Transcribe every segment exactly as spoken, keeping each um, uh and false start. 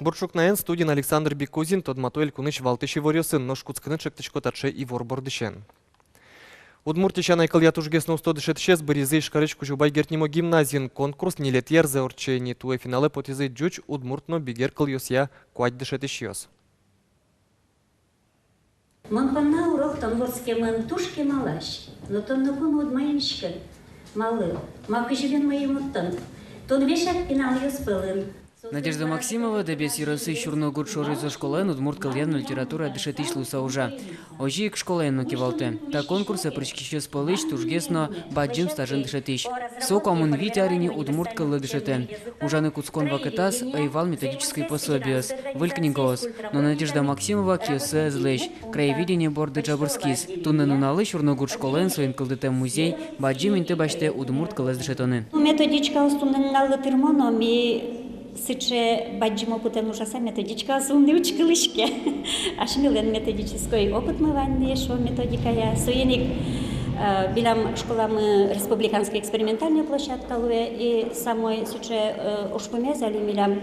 Бур ӵукнаен! Студиын Александр Бекузин. Тодмато элькунысь валтӥсь иворъёсын, нош кутскыны чектӥсько таӵе ивор бордысен. Удмуртиысь анай кылъя тужгес но усто дышетӥсез быръизы Ижкарысь Кузебай Герд нимо гимназиын. Конкурс ньылетӥ арзэ ортче ни. Туэ финалэ потӥзы ӟуч, удмурт но бигер кылъёсъя куать дышетӥсьёс. Мон понна урок тон вордскемын туж кемалась, но тон ноку но уд маиськы. Малы? Ма, кызьы бен мӧйымод тон? Тон весяк пиналъёс пӧлын. Надежда Максимова Дэбес ёросысь Сюрногурт шоръёзо школаын удмурт кылъя но литературая дышетӥсь луыса ужа. Озьы ик школаен но кивалтэ. Та конкурсэ пыриськисьёс пӧлысь тужгес но бадӟым стажен дышетӥсь. Со куамын вить ар ини удмурт кыллы дышетэ. Ужаны кутскон вакытаз ӧй вал методической пособиос, выль книгаос. Но Надежда Максимова киоссэ ӧз лэзь, краеведение борды ӝабырскиз. Туннэ нуналлы Сюрногурт школаын соин кылдытэм музей бадӟым инты басьтэ удмурт кылэз дышетонын. Методичкаос туннэ нуналлы тырмо но, ми сыӵе бадӟым опытэн ужаса, методичкаос ум ни учкылӥське. Асьмелэн методической опытмы вань ни, шуом, методикая. Соин ик, э, милям школамы республиканской экспериментальной площадка луэ, и самой сыӵе, э, ужпумез али милям,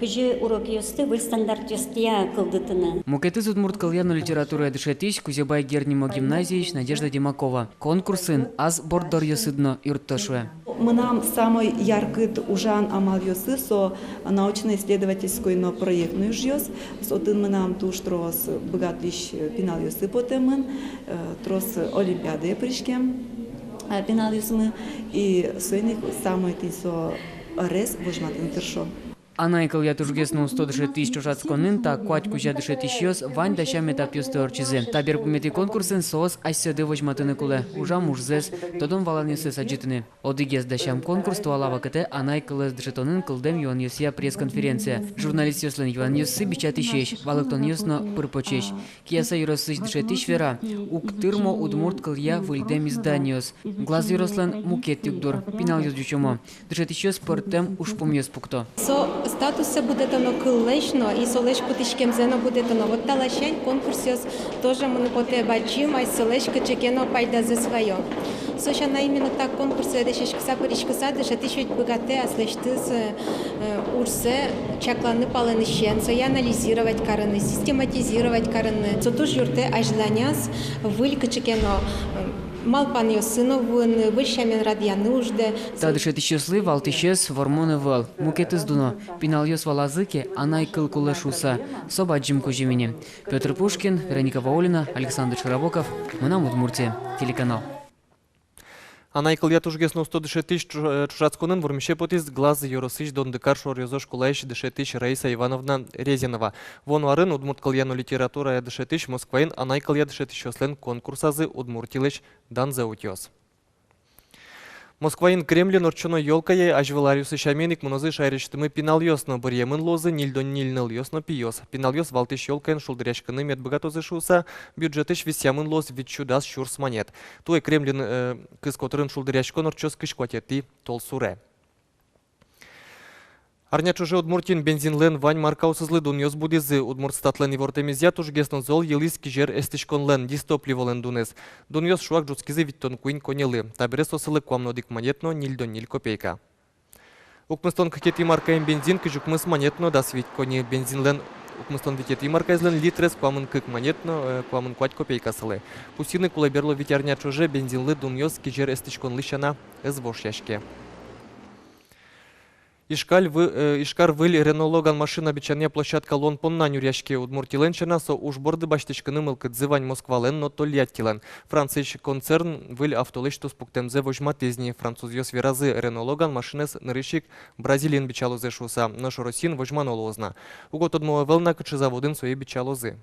кызьы урокъёсты выль стандартъёсъя кылдытыны. Мукетыз удмурт кылъя но литературая дышетӥсь — Кузебай Герд нимо гимназиысь Надежда Демакова. Конкурсын ас борддоръёсыд но юртто, шуэ. Мынам самой яркыт ужан амалъёсы — со научно-исследовательской но проектной ужъёс. Со отын мынам туж трос быгатӥсь пиналъёсы потэмын, э, трос олимпиадае пыриськем, э, пиналъёсмы, и соин ик самой тӥни со ӧрез возьматыны тыршо. Анай кылъя тужгес но усто дышетӥсь ӵошатсконын та куать кузя дышетӥсьёс вань дасям этапъёсты ортчизы. Та берпуметӥ конкурсын соос асьсэды возьматыны кулэ ужам ужзэс, тодон-валанъёссэс адӟытыны. Одӥгез дасям конкурс — туала вакытэ анай кылэз дышетонын кылдэм юанъёсъя пресс-конференция. Журналистъёслэн юанъёссы бичатӥсесь, валэктонъёс но пыр-почесь. Кияса ёросысь дышетӥсь вера: уг тырмо удмурт кылъя выльдэм изданиос. Глаз ёрослэн мукет югдур — пиналъёс ӟучомо. Дышетӥсьёс пӧртэм ужпумъёс пукто. Со статуссэ будэтоно кыллэсь но, и солэсь кутӥськемзэ но будэтоно. Вот та ласянь конкурсъёс тоже, мыным потэ, бадӟым асьсэлэсь кыӵе ке но пайдазэс ваё. Со сяна, именно та конкурсэ дасяськыса, пыриськыса, дышетӥсь ведь быгатэ аслэсьтыз, э, ужзэ чакланы палэнысен, сое анализировать карыны, систематизировать карыны. Со туж юрттэ азьланяз выль кыӵе ке но, э, малпанъёсы но вуыны, выль сямен радъяны уждэ. Та дышетӥсьёслы валтӥсез вормон ӧвӧл, мукетыз дуно. Пиналъёс валазы ке, анай кыл кулэ шуыса, со бадӟым кузьым ини. Пётр Пушкин, Вероника Ваулина, Александр Широбоков, «Мынам Удмуртие» телеканал. Анай кылъя тужгес но усто дышетӥсь ӵо-, э, ӵошатсконын вормисе потӥз Глаз ёросысь Дондыкар шоръёзо школаысь дышетӥсь Раиса Ивановна Резинова. Вуоно арын удмурт кылъя но литературая дышетӥсь Москваын анай кылъя дышетӥсьёслэн конкурсазы Удмуртилэсь данзэ утёз. Москваын Кремльын ортчоно ёлкае азьвыл аръёсы сямен ик мынозы шаерысьтымы пиналъёс но. Быръемын луозы ньыльдон ньыль нылъёс но пиос. Пиналъёс валтӥсь ёлкаен шулдыръяськыны мед быгатозы шуыса, бюджетысь висъямын луоз витьсю дас сюрс манет. Туэ Кремльын, э, кыз котырын шулдыръяськон ортчоз кызь куатетӥ толсуре. Арня ӵоже Удмуртиын бензинлэн вань маркаосызлы дунъёс будӥзы. Удмуртстатлэн ивортэмезъя, тужгес но зол йылӥз кизер эстӥськонлэн, дизтопливолэн дуныз. Дунъёс шуак ӝутскизы витьтон куинь коньылы. Табере со сылэ куамын одӥг манет но ньыльдон ньыль копейка. Укмыстон кыкетӥ маркаен бензин кызь укмыс манет но дас вить коньы. Бензинлэн укмыстон витетӥ маркаезлэн литрез куамын кык манет но, э, куамын куать копейка сылэ. Пусйыны кулэ, берло вить арня ӵоже бензинлы дунъёс кизер эстӥськонлы сяна ӧз вошъяське. Ижкар вы-, э, Ижкар выль Рено Логан машина бичанъя площадка луон понна нюръяське. Удмуртилэн сяна, со уж борды басьтӥськыны мылкыдзы вань Москвалэн но Тольяттилэн. Франциысь концерн выль автолэсь туспуктэмзэ возьматӥз ни. Французъёс веразы, Рено Логан машинаез нырысь ик Бразилиын бичалозы шуыса, нош Россиын возьмано луоз на. Уго тодмо ӧвӧл на, кыӵе заводын сое бичалозы.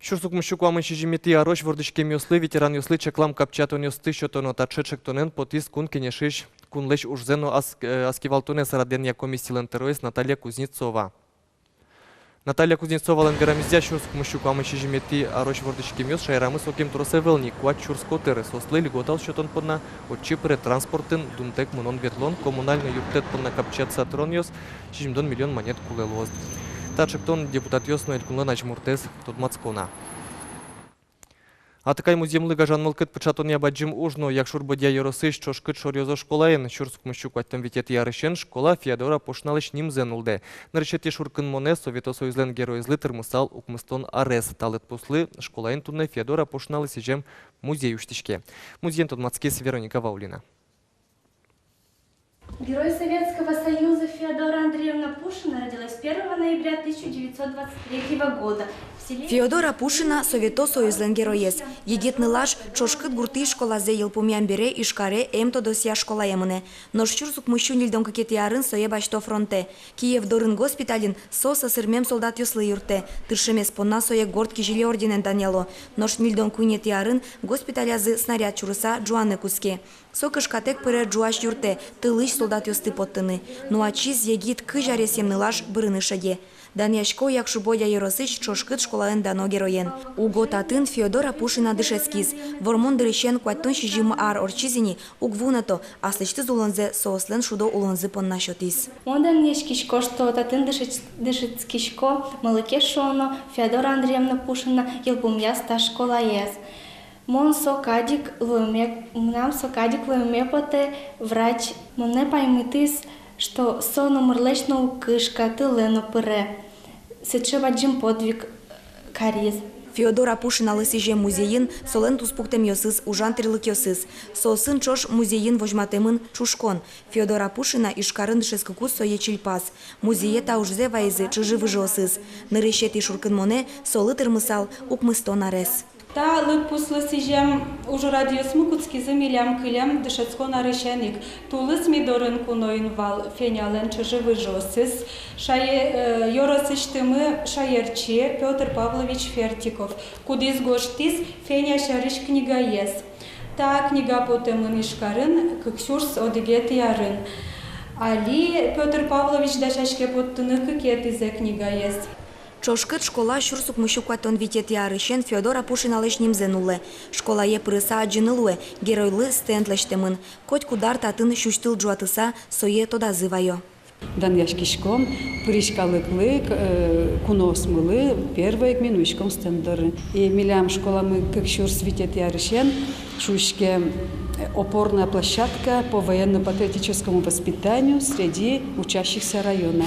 Сюрс укмыссю куамын сизьыметӥ арозь вордӥськемъёслы, ветеранъёслы чаклам капчиятонъёсты сётоно. Таӵе ӵектонэн потӥз Кун Кенешысь кунлэсь ужзэ но ас-, э, аскивалтонэз радъянъя комиссилэн тӧроез Наталья Кузнецова. Наталья Кузнецовалэн верамезъя, сюрс укмыссю куамын сизьыметӥ арозь вордӥськемъёс шаерамы сокем трос ӧвӧл ни, куать сюрс котыр. Соослы льготаос сётон понна отчы пыре транспортын дунтэк мынон-ветлон, коммунальной юрттэт понна капчиятыса тыронъёс, сизьымдон миллион манет кулэ луоз. Та ӵектон депутатъёс но элькунлэн азьмуртэз тодматско на. Атыкай музъемлы гажан мылкыд пыӵатонъя бадӟым уж но. Якшур-Бӧдья ёросысь Ӵошкыт шоръёзо школаын сюрс укмыссю куатьтон витетӥ арысен школа Феодора Пушиналэсь нимзэ нуллэ. Нырысетӥ шуркынмонэ Совето Союзлэн Героезлы тырмысал укмыстон арес. Та лыдпуслы школаын туннэ Феодора Пушиналы сӥзем музей усьтӥське. Музъем тодматскиз Вероника Ваулина. Герой Советского Союза Феодора Андреевна Пушина родилась первого ноября тысяча девятьсот двадцать третьего года в селе... Феодора Пушина — Совето Союзлэн героез. Егит нылаш Ӵошкыт гуртысь школазэ йылпумъям бере Ижкаре эмтодосъя школае мынэ. Нош сюрс укмыссю ньыльдон кыкетӥ арын сое басьто фронтэ. Киев дорын госпитальын со сӧсырмем солдатъёслы юрттэ. Тыршемез понна сое Горд Кизили орденэн данъяло. Нош ньыльдон куинетӥ арын госпиталязы снаряд сюрыса ӝуаны кутске. Со кышкатэк пыре ӝуась юртэ, тылысь солдатъёсты поттыны. Но ачиз егит кызь аресъем нылаш бырыны шеде. Данъясько Якшур-Бӧдья ёросысь Ӵошкыт школаын дано героен. Уго татын Феодора Пушина дышетскиз. Вормон дырысен куатьтон сизьым ар ортчиз ини, уг вунэто, аслэсьтыз улонзэ соослэн шудо улонзы понна сётӥз. Мон данъяськисько, что татын дышетс-, дышетскисько, малы ке шуоно, Феодора Андреевна Пушина йылпумъяз та школаез. Мон со кадь ик луэме, мынам со кадь ик луэме потэ врач. Монэ паймытӥз, что со номырлэсь но уг кышка, тылэ но пыре. Сыӵе бадӟым подвиг кариз. Феодора Пушиналы сӥзем музейын солэн туспуктэмъёсыз, ужан тирлыкъёсыз. Соосын ӵош музейын возьматэмын ӵушкон. Феодора Пушина Ижкарын дышетскыкуз сое чильпаз. Музее та ужзэ вайизы чыжы-выжыосыз. Нырысетӥ шуркынмонэ солы тырмысал укмыстон арес. Та лыдпуслы сӥзем ужрадъёсмы кутскизы милям кылем дышетскон арысен ик. Тулыс ми дорын куноын вал Фенялэн чыжы-выжыосыз, шае-, э, ёросысьтымы шаерчи Пётр Павлович Фертиков, кудӥз гожтӥз Феня сярысь книгаез. Та книга потэмын Ижкарын кык сюрс одӥгетӥ арын. Али Пётр Павлович дасяське поттыны кыкетӥзэ книгаез. Ӵошкыт школа сюрс укмыссю куатьтон витетӥ арысен Феодора Пушиналэсь нимзэ нуллэ. Школае пырыса адӟыны луэ, геройлы стенд лэсьтэмын. Котькуд ар татын сюсьтыл ӝуатыса сое тодазы вайо. Данъяськиськом пырись калыклы, э, куноосмылы, первой ик ми нуиськом стенд доры. И милям школамы кык сюрс витетӥ арысен шуиське, э, опорная площадка по военно-патриотическому воспитанию среди учащихся района.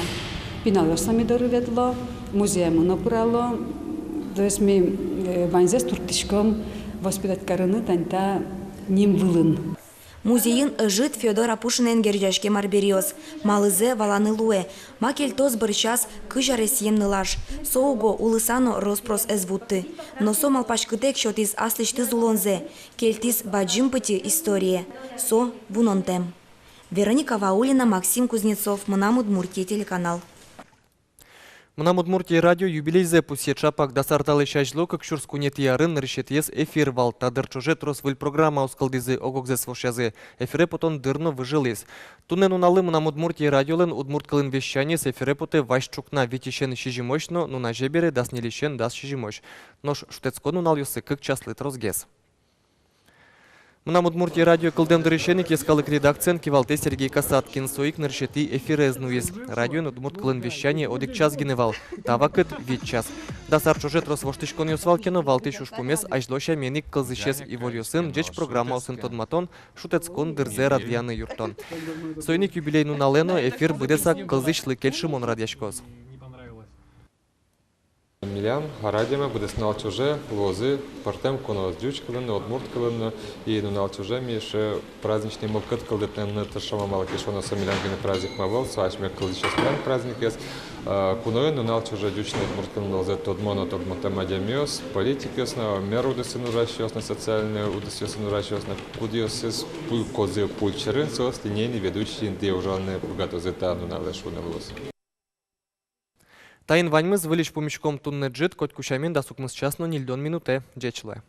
Пиналъёс но ми доры ветло, музеямы но пырало. То есть ми, э, ваньзэс турттӥськом воспитать карыны тани та ним вылын. Музейын ӧжыт Феодора Пушинаен герӟаськем арбериос. Малызэ валаны луэ. Ма кельтоз бӧрсяз кызь аресъем нылаш. Со уго улыса но рос-прос ӧз вутты. Но со малпаськытэк сётӥз аслэсьтыз улонзэ. Кельтӥз бадӟым пытьы историе. Со вунонтэм. Вероника Ваулина, Максим Кузнецов, «Мынам Удмуртие» телеканал. «Мынам Удмуртие» радио юбилейзэ пусъе. Чапак дас ар талэсь азьло, кык сюрс куинетӥ арын, нырысетӥез эфир вал. Та дыр ӵоже трос выль программаос кылдӥзы, ог-огзэс вошъязы. Эфире потон дыр но выжылӥз. Туннэ нуналлы «Мынам Удмуртие» радиолэн удмурт кылын вещаниез эфире потэ вазь ӵукна: витьысен сизьымозь но нуназе бере, дас ньыльысен дас сизьымозь. Нош шутэтскон нуналъёсы кык часлы тросгес. «Мынам Удмуртие» радио кылдэм дырысен ик йӧскалык редакциен кивалтэ Сергей Касаткин. Со ик нырысетӥ эфирез нуиз. Радиоын удмурт кылын вещание одӥг час гинэ вал, та вакыт вить час. Дас ар ӵоже трос воштӥськонъёс вал ке но, валтӥсь ужпумез азьло сямен ик кылзӥсез иворъёсын, ӟеч программаосын тодматон, шутэтскон дырзэ радъяны юрттон. Соин ик юбилей нуналэ но эфир быдэсак кылзӥсьлы кельшымон радъяськоз. Милям радиомы быдэс нунал ӵоже луозы пӧртэм куноос ӟуч кылын но, удмурт кылын но. И нунал ӵоже ми эшшо праздничный мылкыд кылдытыны тыршомы, малы ке шуоно со милям гинэ праздникмы ӧвӧл, со асьме кылзӥсьёслэн праздникез. А, куноын нунал ӵоже ӟуч но удмурт кылын луозы тодмо но тодмотэм адямиос, политикъёс но, мер удысын ужасьёс но, социальной удысъёсын ужасьёс но, кудъёсыз пуйкозы пульт сьӧрын, соос линейный ведущий интые ужаны быгатозы та нуналэ, шуыны луоз. Таин ваньмыз. Выльысь пумиськом туннэ ӝыт, котьку сямен, дас укмыс час но ньыльдон минутэ. Ӟеч луэ.